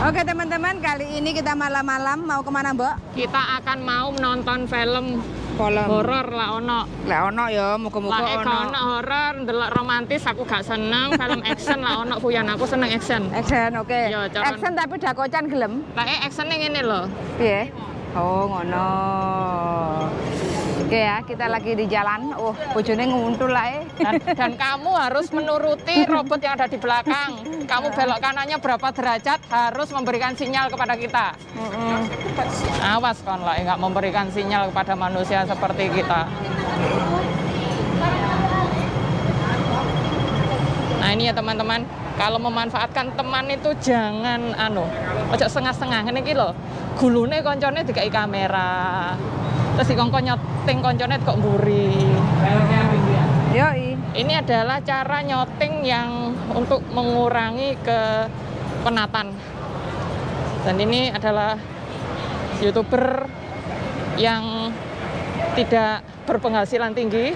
Oke teman-teman, kali ini kita malam-malam mau kemana, Mbok? Kita akan mau menonton film horor lah ono. Lah ono ya, muga-muga ono. Lah ono horor, ndelok romantis aku gak seneng, film action lah ono Fuyan, aku seneng action. Action, oke. Okay. Action tapi dakocan gelem. Lah actione ngene lho. Piye? Oh, ngono. Oke ya, kita lagi di jalan. Oh, bojone nguntul lah. Dan kamu harus menuruti robot yang ada di belakang. Kamu belok kanannya berapa derajat harus memberikan sinyal kepada kita. Awas kon lah, nggak memberikan sinyal kepada manusia seperti kita. Nah ini ya teman-teman, kalau memanfaatkan teman itu jangan anu, ojo setengah-setengah. Ini iki lho, gulune koncone dikai kamera. Terus dikongkon nyoting koncone kok mburi. Yoi. Ini adalah cara nyoting yang untuk mengurangi kepenatan. Dan ini adalah YouTuber yang tidak berpenghasilan tinggi.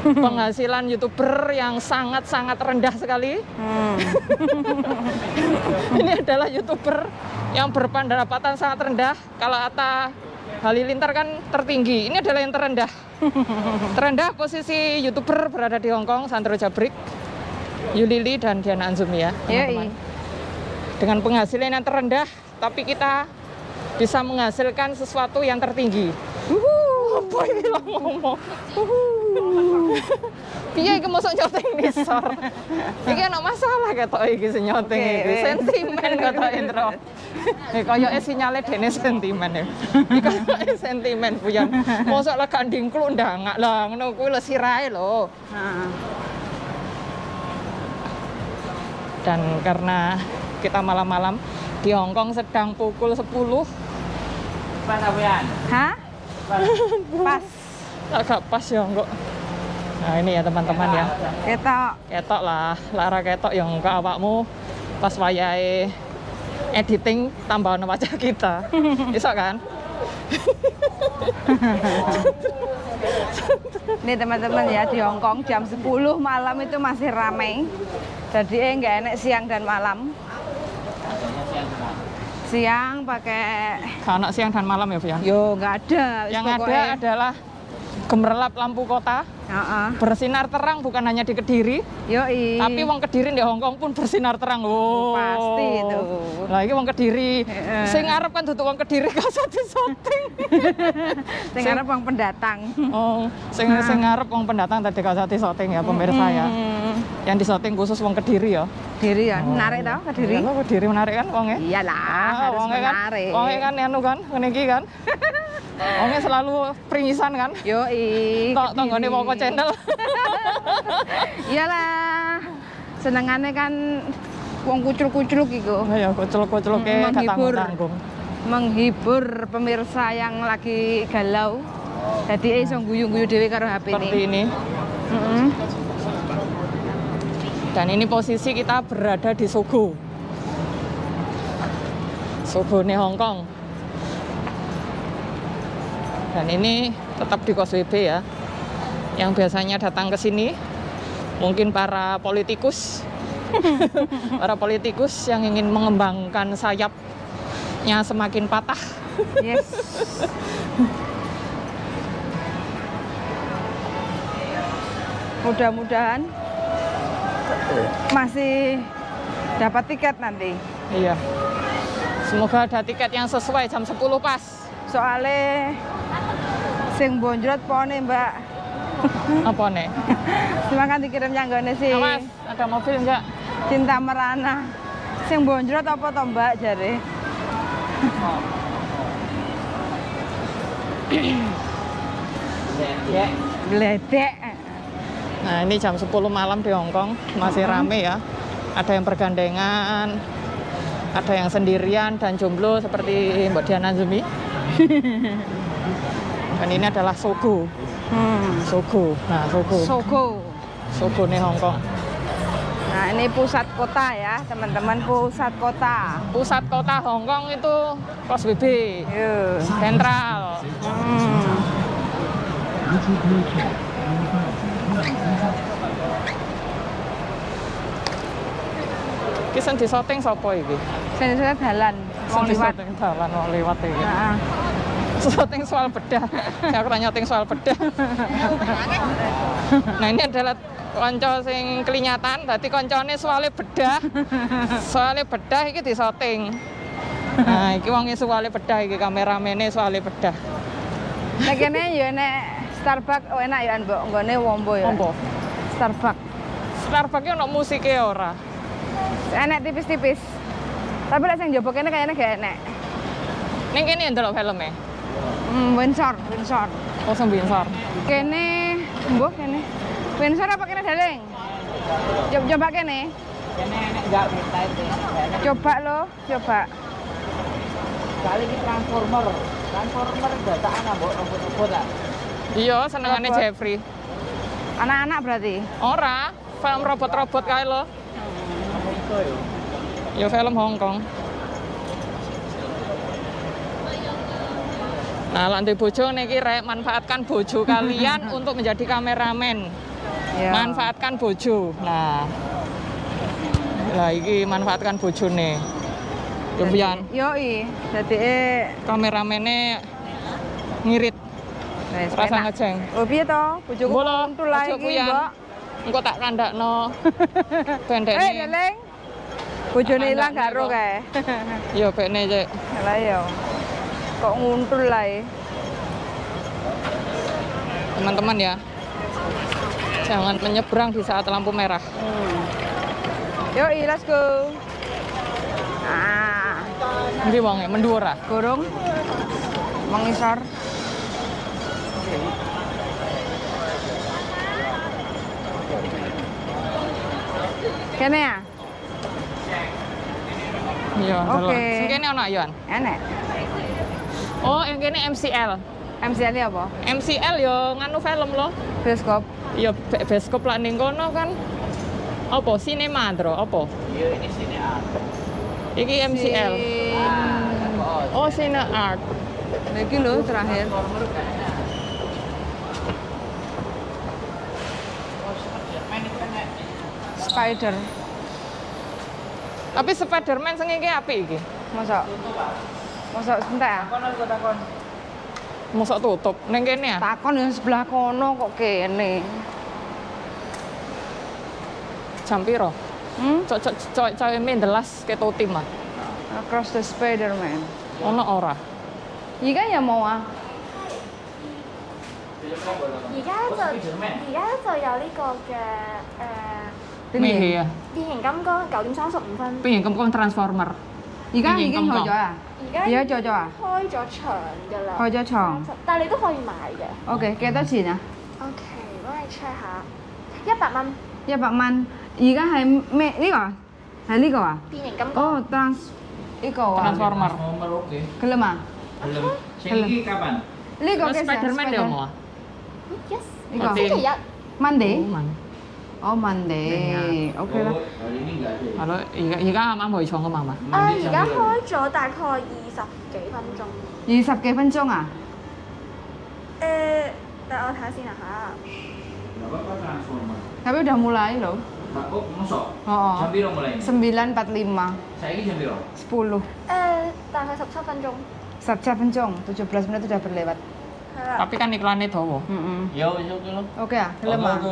Penghasilan YouTuber yang sangat-sangat rendah sekali. Ini adalah YouTuber yang berpendapatan sangat rendah. Kalau Atta Halilintar kan tertinggi, ini adalah yang terendah. Terendah posisi YouTuber berada di Hong Kong, Sandro Jabrik, Yulili, dan Diana Anzumi ya, teman-teman. Dengan penghasilan yang terendah, tapi kita bisa menghasilkan sesuatu yang tertinggi. Apa ini lah ngomong? Piye iki mosok nyoting nisor? Iki ana masalah ketok iki sing nyoting iki. Sentimen ketok intro. Koyoke sinyale dene sentimen ya. Iki koyoke sentimen Buyan. Mosok lah gak ndingkluk ndangak lah ngono kuwi lho sirahe lho. Dan karena kita malam-malam di Hong Kong sedang pukul 10. Pas Buyan? Hah? Pas. Agak pas ya enggak. Nah ini ya teman-teman ya. Ketok. Ketok lah, lara ketok yang ke awakmu pas wayahe editing tambahan wajah kita. Iso kan? Ini teman-teman ya, di Hong Kong jam 10 malam itu masih ramai. Jadi nggak enak siang dan malam. Siang pakai. Kalau siang dan malam ya, Fian? Yo, nggak ada. Yang pokoknya ada adalah gemerlap lampu kota. Bersinar terang bukan hanya di Kediri. Yoi. Tapi wong Kediri di Hong Kong pun bersinar terang. Oh, pasti itu. Lah iki wong Kediri. Sing ngarep kan duduk wong Kediri gak usah disoting. Sing ngarep wong pendatang. Oh, sing sing ngarep wong pendatang tadi gak usah disoting ya pemirsa ya. Yang disoting khusus wong Kediri ya. Kediri ya, menarik tau Kediri. Iya, Kediri menarik kan wonge? Iyalah, harus menarik. Wonge kan anu kan, ngene iki kan. Wonge selalu pringisan kan? Yoi. Tok tanggane Woko Channel. Iyalah. Senengane kan wong kucluk-kucluk iku. Ya kucluk-kucluke gak tanggung-tanggung. Menghibur pemirsa yang lagi galau. Dadi iso guyu-guyu dhewe karo HP ini. Seperti ini. Dan ini posisi kita berada di Sogo. Sogo nih Hong Kong. Dan ini tetap di Causeway Bay ya. Yang biasanya datang ke sini mungkin para politikus. Para politikus yang ingin mengembangkan sayapnya semakin patah. Yes. Mudah-mudahan masih dapat tiket nanti. Iya. Semoga ada tiket yang sesuai jam 10 pas. Soalnya sing bonjrot pone, Mbak. Apa nih? Cuma kan dikirim nyanggone sih. Mas, ada mobil enggak? Cinta merana. Sing bonjrot apa to, Mbak jare? Gledek. Nah, ini jam 10 malam di Hong Kong masih rame ya. Ada yang bergandengan, ada yang sendirian dan jomblo seperti Mbak Diana Zumi. Dan ini adalah Sogo. Sogo. Nah, Sogo. Sogo. Sogo nih Hong Kong. Nah, ini pusat kota ya, teman-teman, pusat kota. Pusat kota Hong Kong itu Causeway Bay. Sentral. Iki sing disoting sapa iki? Sing dalan wong liwat. Dalan wong liwat iki. Heeh. Syuting soal bedah. Saya aku tanya soal bedah. Nah, ini adalah konco sing kelinyatan, dadi koncone soale bedah. Soale bedah iki disoting. Nah, iki wonge soale bedah iki kameramene soale bedah. Nek kene ya enek Starbucks, oh enak ya mbok, nggone wombo ya. Wombo. Starbucks. Starbucks ki ono musike ora? Enek tipis-tipis. Tapi lek sing njaba kene kayaknya gak enek. Ning kene ndelok filme. Windsor, Windsor. Oh, sing Windsor. Kene, mbuh kene. Windsor apa kene daling? Coba kene. Kene enek enggak minta itu. Coba lo, coba. Kali ini Transformer. Transformer dataan mbok robot-robot ah. Iya, senengane Jeffrey. Anak-anak berarti? Ora, film robot-robot kae lho. Ya film Hong Kong. Nah, lantai bojo niki rek, manfaatkan bojo kalian untuk menjadi kameramen. Ya. Manfaatkan bojo. Nah. Lah iki manfaatkan bojone. Yo pian. Yoi, dadi kameramene ngirit. Rasa ngejeng. Oh piye to? Bojoku kuntul ae iki, Mbok. Engko tak kandakno. Bendene. Eh, Leleng. Bojone ilang gak ro kae. Yo bekne, Cek. Lah yo. Kok nguntul ae. Teman-teman ya. Jangan menyeberang di saat lampu merah. Yoi, let's go. Ah. Ndi wonge mendhuwur ah? Gorong. Mengisor. Kene ya? Iya, oke. Sing kene ono ya? Enek. Oh, yang kene MCL. MCL ini apa? MCL yo nganu film lho. Bioskop. Ya bioskop lah ning kono kan. Apa sinema, Ndro? Apa? Iya, ini Cine Art. Iki MCL. Oh, Cine Art. Iki lho terakhir. Spider. Tapi Spiderman sing iki apik iki. Mosok. Mosok sebentar ya? Takon. Mosok tutup ning kene ya? Takon yang sebelah kono kok kene. Jam piro? Cok cok mendelas keto tim ah. Across the Spiderman. Ono ora? 而家有冇啊？而家就有呢個嘅咩戲啊？變形金剛9點35分。變形金剛 Transformer。而家已經開咗啊？而家做咗啊？開咗場㗎啦。開咗場。但係你都可以買嘅。 OK，幾多錢啊？OK，幫你 check 下，100蚊。 100蚊，而家係咩？呢個係呢個啊？變形金剛。哦，Trans 呢個啊。 Transformer。 Gelem啊？Gelem。星期kapan？呢個嘅 Spiderman 有冇啊？Yes。呢個星期一。 Monday。哦，Monday，OK 啦。係咯，而家啱啱開場㗎嘛嘛。啊，而家開咗大概20幾分鐘。20幾分鐘啊？等我睇下先啊嚇。 Tapi udah mulai loh. Oh, mosok? Oh. Jam piro mulai? 9.45. Saiki jam piro? 10. 大概17分鐘。 17分鐘, 17 menit udah berlewat. Tapi kan iklannya dawa. Ya wis oke lo. Oke啊，gelem啊。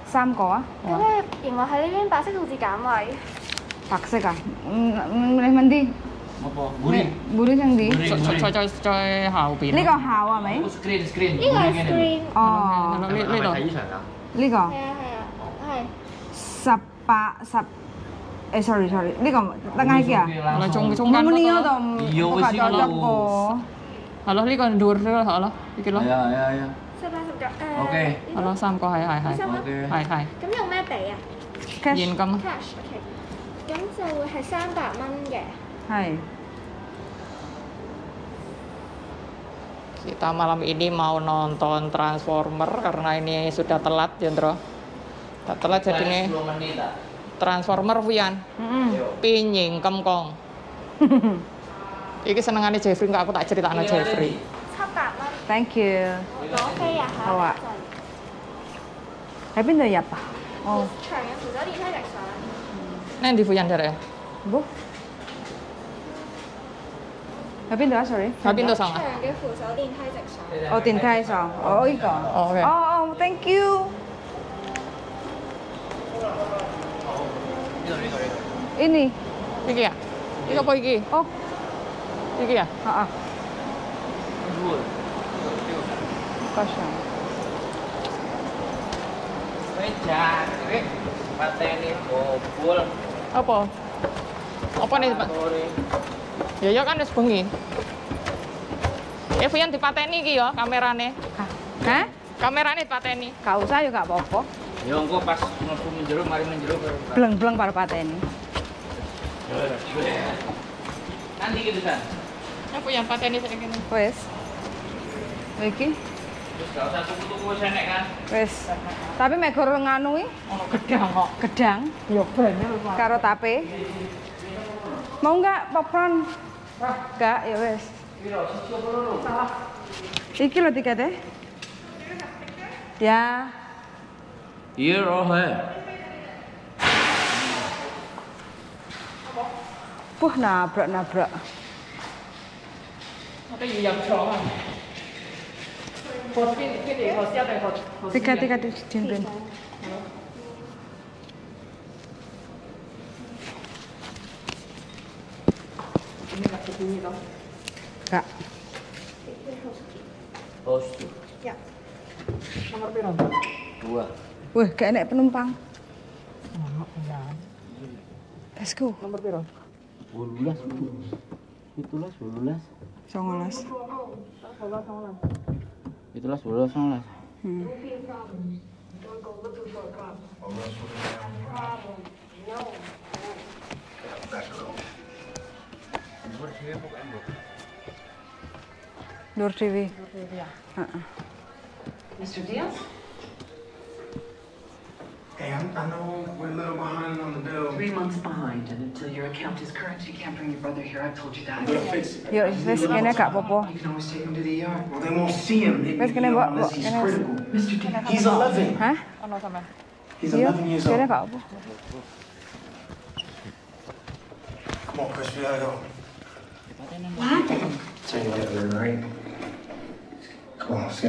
3個啊？咁你熒幕喺呢邊白色數字減位。白色啊？你問啲。 Apa? Buri. Buri 想點？再後邊。呢個後係咪？Screen screen。呢個係 screen。哦。呢度。呢個。係啊係啊，係。 18 10，sorry sorry，呢個得啱嘅啊？中中間嗰個。呢個cocok kok。係咯，呢個 ndur 係咯，呢個咯。係啊係啊係啊。 18、19， OK。係咯，3個係係係。 OK。係係。咁用咩俾啊？Cash。現金。 Cash，OK。咁就會係300蚊嘅。係。 Kita malam ini mau nonton Transformer karena ini sudah telat, Jendro. Tak telat jadi nih. Transformer Wian. Pinying kemkong. Iki senengane Jeffrey, enggak aku tak critakno Jeffrey. 700蚊。 Thank you。攞飛啊嚇！好啊。喺邊度入啊？哦。長嘅扶手電梯直上。 Nang ndi Wian derek? Bu. 喺邊度啊？Sorry。喺邊度上啊？長嘅扶手電梯直上。哦，電梯上。哦，呢個。哦，OK。哦哦，thank you。呢度呢度呢度。 Ini. 呢個啊？呢個背機。 Oh, 呢個啊？ ah, ah. Kosong. Meja, pateni bobol. Apa? Apa nih, Pak? Ya ya kan wis bengi. Eh, Vian dipateni iki ya kamerane. Hah? Kamerane dipateni. Gak usah ya gak apa-apa. Ya engko pas mlebu menjero mari menjero baru. Bleng-bleng para pateni. Nanti gitu kan. Aku yang pateni saiki kene. Wis. Iki Terus gak usah tuku-tuku wis enek kan. wis. Tapi mek gor nganu iki Ono gedang kok. gedang Ya bener, Pak. karo tape. Mau nggak popcorn? Enggak, ya wis. Iki lho tiketnya. Ya. Iya roh he. Puh nabrak-nabrak. 我哋要入廠啊！邊邊嚟學先定學學 Tiga tiga tujuh. Ini nggak berbunyi toh? Enggak. Oh, itu. Ya. Nomor piro? 2. Wah, gak enek penumpang. Let's go. Nomor piro? 18. 17, 18. 19. 17, 18, 19. Nur Dewi. Heeh. Mr. Diaz? Hey, I know we're a little behind on the bill. 3 months behind, and until your account is current, you can't bring your brother here. I've told you that. I'm gonna fix it. Yo, wis kene gak apa-apa. You can always take him to the ER. Well, they won't see him. Wis kene you know, mbok, unless mbok he's kene. critical. Mr. Diaz. He's 11. Hah? Ono sampean. He's Iya, 11 years kene old. gak apa. Come on, Chris, we gotta go. What? Turn you over, right? Come on, let's get